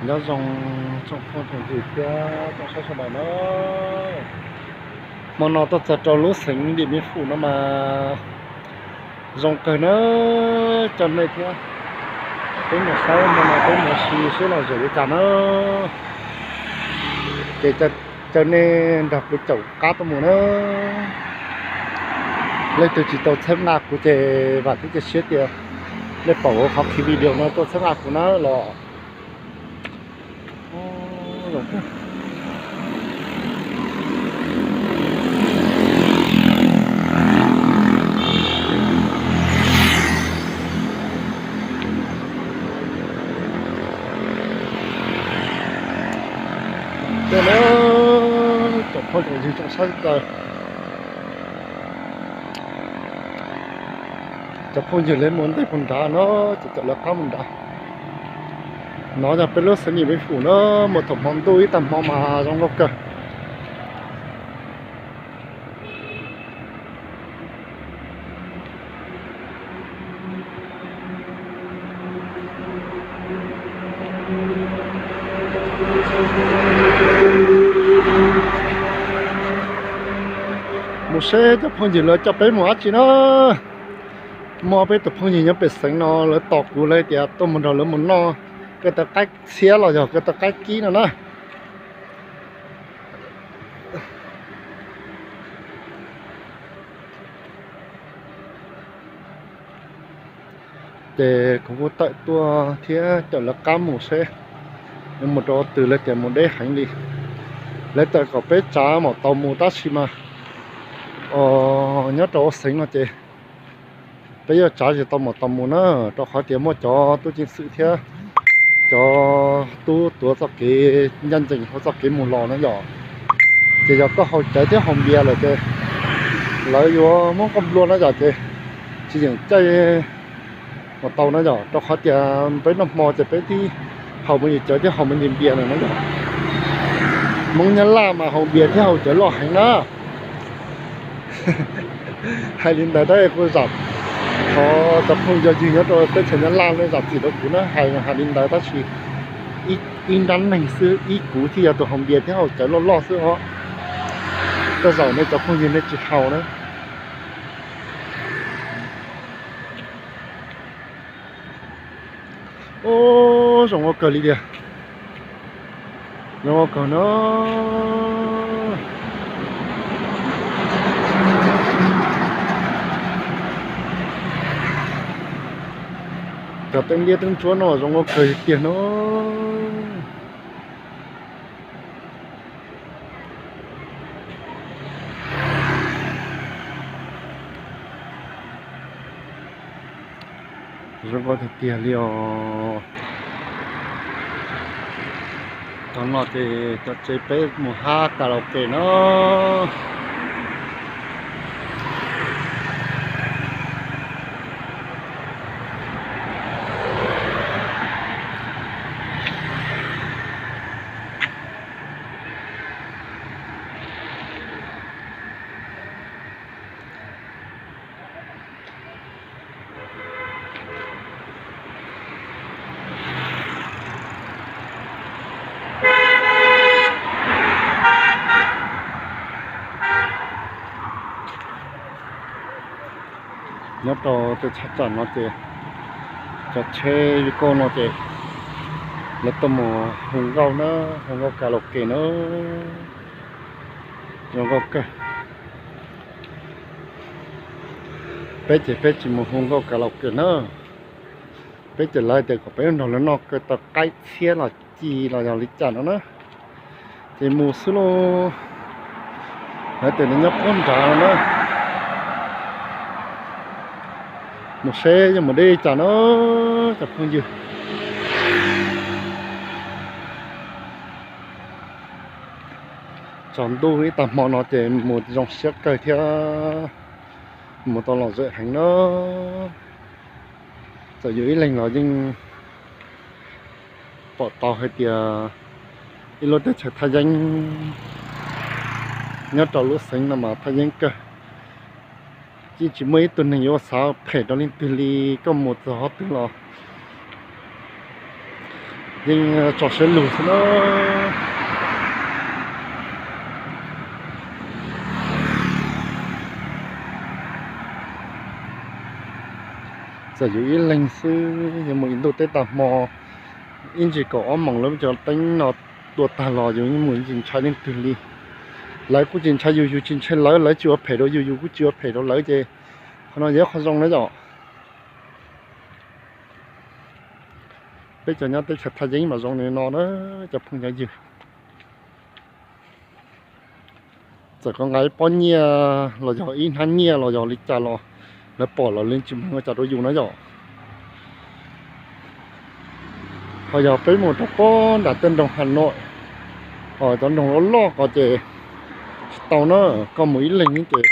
Nyob zoo tsoom phooj tsoom ywg thiab tsoom saib sawv daws na. Hmo no tuaj txog rau lub xeev Điện Biên Phủ no mas zoo kawg na. Coj nej thiab peb mus saib hmo no peb mus ua si seb lom zem li cas na. Ces caw nej nrog kuv caum qab tuaj mus na. Leej twg tsis tau txhawb nqa kuv ces vam thiab cia siab tias nej pom kuv qhov video no tuaj txhawb nqa kuv na los. Cov phooj cov ywg tsoom saib sawv daws, cov phooj ywg lawv mus ntej puag nrad no, ces cov lawv qab mus nrad. No yog peb lub xeev Điện Biên Phủ na, mus thaum hmo ntuj ib tag hmo mas zoo nkauj kawg. Mus seb cov phooj ywg lawv coj peb mus dab tsi na. Muaj peb tus phooj ywg nyob pem xeev no lawv tos kuv, lawv tias tuaj mus nrog lawv mus noj ko taw qaib txhiab los yog ko taw qaib kib no na. Ces kuv kuj tawm tuaj thiab caum lawv qab mus seb yuav mus rau qhov twg, lawv tias mus deb heev li. Lawv tawm kom peb tsav maum taus mus tab sis mas nyob rau hauv xeev no ces peb yuav tsav tsis tau maum taus mus na, rau qhov tias muaj cov tub ceev xwm thiab cov tub tuav txoj kev ncaj ncees hauv txoj kev mus los na yom. Ces yog koj haus cawv thiab haus npias lawm ces lawv yuav muab koj nplua na yom, ces tsis yeem caij maum taus na yom, rau qhov tias peb noj hmo ces peb twb haus me ntsis cawv thiab haus me ntsis npias lawm na yom. Hmoob Nyab Laj mas haus npias thiab haus cawv loj heev na. Hais li ntawd tab kuv zam, thov cov phooj ywg nyob rau teb chaws Nyab Laj nej zam txim rau kuv na, hais hais li ntawd tab sis ib nrab neeg xwb, ib kuv thiaj yog tus haus npias thiab haus cawv loj loj xwb os. Tej zaum nej cov phooj ywg nej tsis haus na. Ub, zoo nkauj kawg li tiag. Zoo nkauj kawg na. Cov teeb liab teeb ntsuab no zoo nkauj kawg tiag no. Zoo nkauj tiag tiag li os. Tag no ces cov tsev peb mus hab karaoke na. Nyob rau tej tshaj tsam no ces cov tsheb kauj no ces lawv tuaj mus hu nkauj na, hu nkauj karaoke na. Zoo nkauj kawg. Peb ces peb tsis mus hu nkauj karaoke na. Peb ces lawv tias kom peb nrog lawv noj ko taw qaib txhiab los ci los yog li cas no na, ces mus xwb lauj. Lawv tias nws nyob puag nrad no na. Mus seb yuav mus deb li cas na cov phooj ywg. Tsaus ntuj ib tag hmo no ces mus zoo siab kawg thiab, mus tau lom zem heev na. Txawm yus ib leeg los yeej pom tau hais tias ib lub teb chaws thaj yeeb nyob rau lub xeev no mas thaj yeeb kawg. Yeej tsis muaj ib tug neeg yuav xav phem rau leej twg li, koj mus txog qhov twg los Yeej tso siab lug xwb na. Txawm yus ib leeg xwb, yus mus ib ntuj teb tag hmo, ib ntsis kaum ob moos lawv cov teeb no tua tag los yus yeej mus tsis ntshai leej twg li. Lawv kuj tsis ntshai yus, yus tsis ntshai lawv, lawv tsis ua phem rau yus, yus kuj tsis ua phem rau lawv ces qhov no yog ib qho zoo na yom. Peb cov nyob teb chaws Thaj Yeeb mas zoo li no na cov phooj cov ywg. Txawm koj nqa ib pob nyiaj los yog ib hnab nyiaj los yog li cas los lawv pom los lawv tsis meej ua cas rau yus na yom. Ho yog peb mus rau pob nram tej nroog Has Nois, cov nroog loj loj ko ces tsis tau na, koj mus ib leeg ces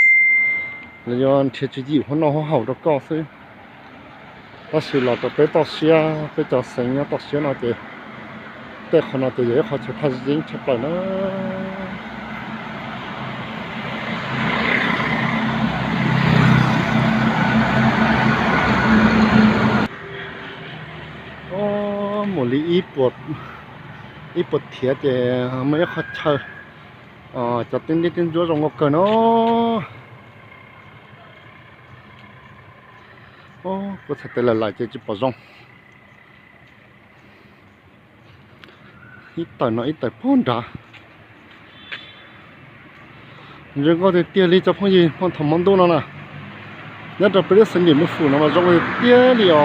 lawv yuav nrhiav tswv yim hauv noj hauv haus rau koj xwb. Tab sis los rau peb toj siab, peb cov xeev nyob toj siab no ces tej qhov no ces yog ib qho chaw thaj yeeb tshaj plaws na. Mus li ib puas thiav ces muaj ib qho chaw, cov teeb liab teeb ntsuab zoo nkauj kawg no. Kuv txhais tes lawm lawm ces tsis pom zoo. Ib tawm no ib tawm puag nrad. Zoo nkauj tiag tiag li cov phooj ywg, hmo thaum hmo ntuj no na, nyob rau peb lub xeev Điện Biên Phủ no mas zoo tiag tiag li os.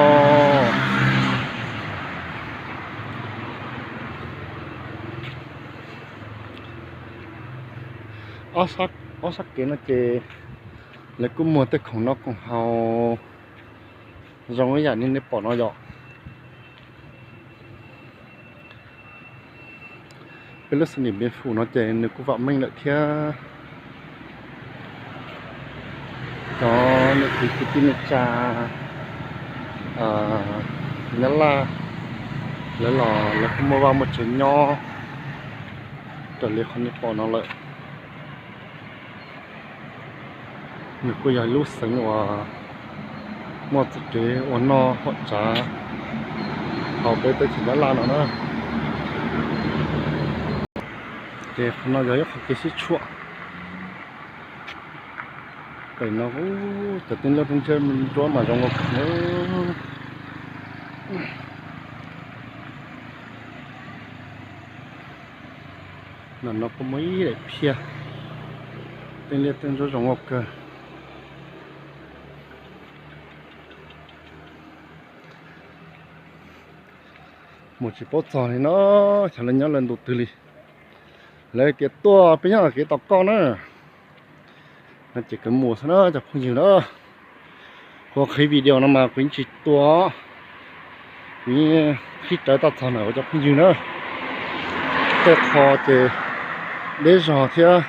Ob sab kev no ces lawv kuj muag tej khoom noj khoom haus zoo ib yam li nej pom no yom. Peb lub xeev Điện Biên Phủ no ces nws kuj vam meej lawm thiab. Cov niam txiv kwv tij neej tsa Nyab Laj lawv los lawv kuj muaj vaj muaj tsev nyob raws li qhov nej pom no lawm. Nws kuj yog lub xeev uas muaj txoj kev ua noj haum tsav hauv peb teb chaws Nyab Laj no na. Ces qhov no yog ib qho kev sib tshuam. Pem no cov teeb liab teeb ntsuab mas zoo nkauj kawg. Ntawm no kuj muaj ib daim phiaj, teeb liab teeb ntsuab zoo nkauj kawg. Mus tsis paub txog li no, xyov lawv nyob lawv ntu twg li. Lawv tias tuaj peb nyob kev tom koj na. No ces kuv mus xwb na cov phooj ywg na. Kuv qhib video no mas kuv yeej tsis tua, kuv yeej qhib rawv tau txog ntawm cov phooj ywg na. Tej qho ces deb zog thiab,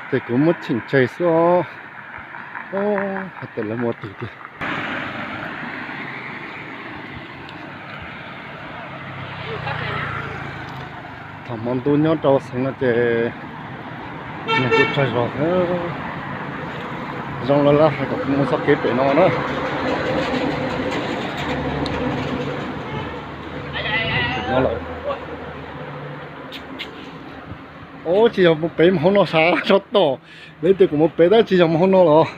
ces kuv muab cheem tseg xwb os. Hais tias lawv mus twg tiag. Thaum hmo ntuj nyob rau xeev no ces nws kuj tsawg zog thiab. Zoo lawv hais kom kuv mus txoj kev pem no na. Ub, tsis yog mus pem mus hauv no sav tso tom. Lawv tias kuv mus pem tab tsis yog mus hauv no los.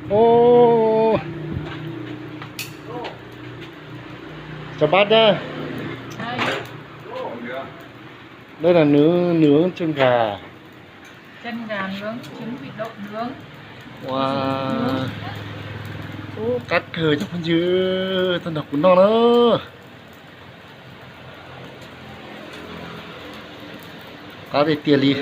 Ub, chào bác nhá. Đây là nướng, nướng chân gà. Chân gà nướng, trứng vịt đậu nướng. Wow. Ub, qab kawg cov phooj ywg, tau nrog kuv noj na. Qab tiag tiag li.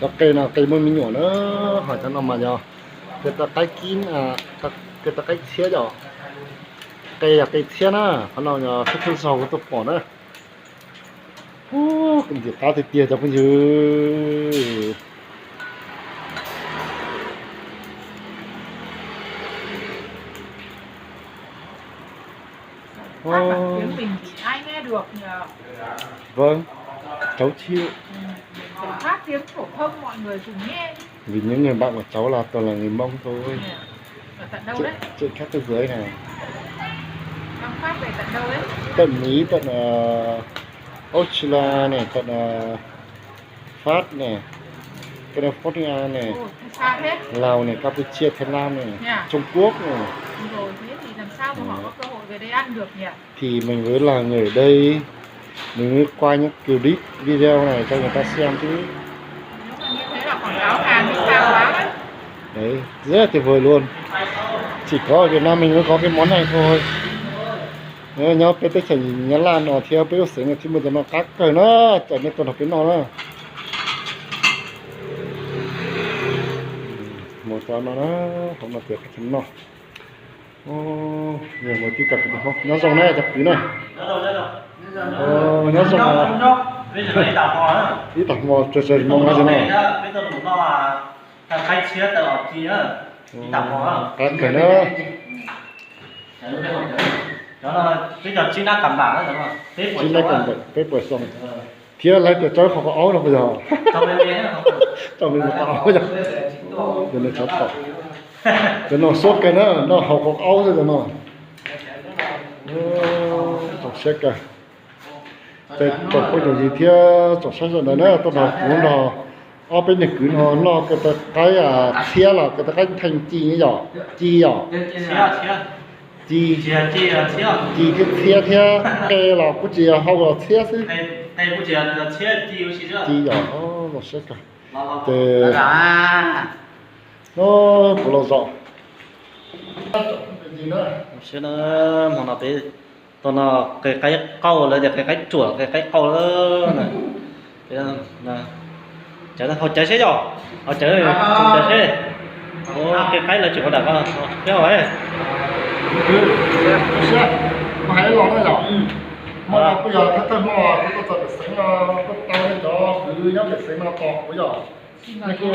Cov qe no qe muaj me nyuam na, ho cov no mas yog qe tau qaib kib, qe tau qaib txhiab yom. Qe yog qe txhiab na, qhov no yog xub thawj zaug kuv tuaj pom na. Ntxim qab tiag tiag cov phooj ywg. Ơ. Phát bằng tiếng mình chỉ ai nghe được nhờ. Vâng, cháu chịu. Ừ, mình phải phát tiếng phổ thông mọi người cùng nghe. Vì những người bạn của cháu là toàn là người Mông thôi. Chị, chị khác thế giới này. Tận Mỹ, tận ờ, Australia này, tận ờ, Pháp này, California này, Lào này, Campuchia, Thái Lan này, Trung Quốc này. Thì mình mới là người ở đây, mình mới quay những clip video này cho người ta xem chứ. Đấy, rất là tuyệt vời luôn. Chỉ có ở Việt Nam mình mới có cái món này thôi. Nyob peb teb chaws Nyab Laj no thiab peb ub xeev no thiab muaj cov no qab kawg na, cov nej tuaj nrog peb noj na. Mus txog no na, hauv no tias qhov chaw noj. Yog mus tib cov kwv tij Hmoob nyob zoo na cov kwv na. Nyob zoo, ib tag hmo tsaws tsaws hmo no. Qab kawg na. Tsib nab kam npam, peb puas xoo. Thiab lawv tias tso hauv qhov aub no puas yog? Tso hauv qhov aub yog. Cov no xub kawg na, noj hauv qhov aub xwb cov no. Zoo siab kawg. Ces tsoom phooj ywg thiab tsoom saib sawv daws na, tuaj nrog kuv nrog ob peb niag kwv no noj ko taw qaib txhiab los ko taw qaib theej ci yom, ci yom. Ci, ci thiab txhiab thiab qe los kuj tsis yog hau los txhiab xwb. Ci yom, zoo siab kawg. Ces no kuv los zom. Zoo siab na, hmo no peb tuaj noj qe qaib qauj, lawv tias qe qaib ruam, qe qaib qauj na. Cov hau cawv seb yom, hau cawv, hau cawv seb. Qe qaib lawv tseem ua dam ko, peb hau. Zoo siab, kuv hais los na yom. Hmo no kuj yog thawj thawj hmo kuv tuaj txog pem xeev no, tuaj tau nej cov kwv nyob pem xeev no tos kuv yom. Nej kuj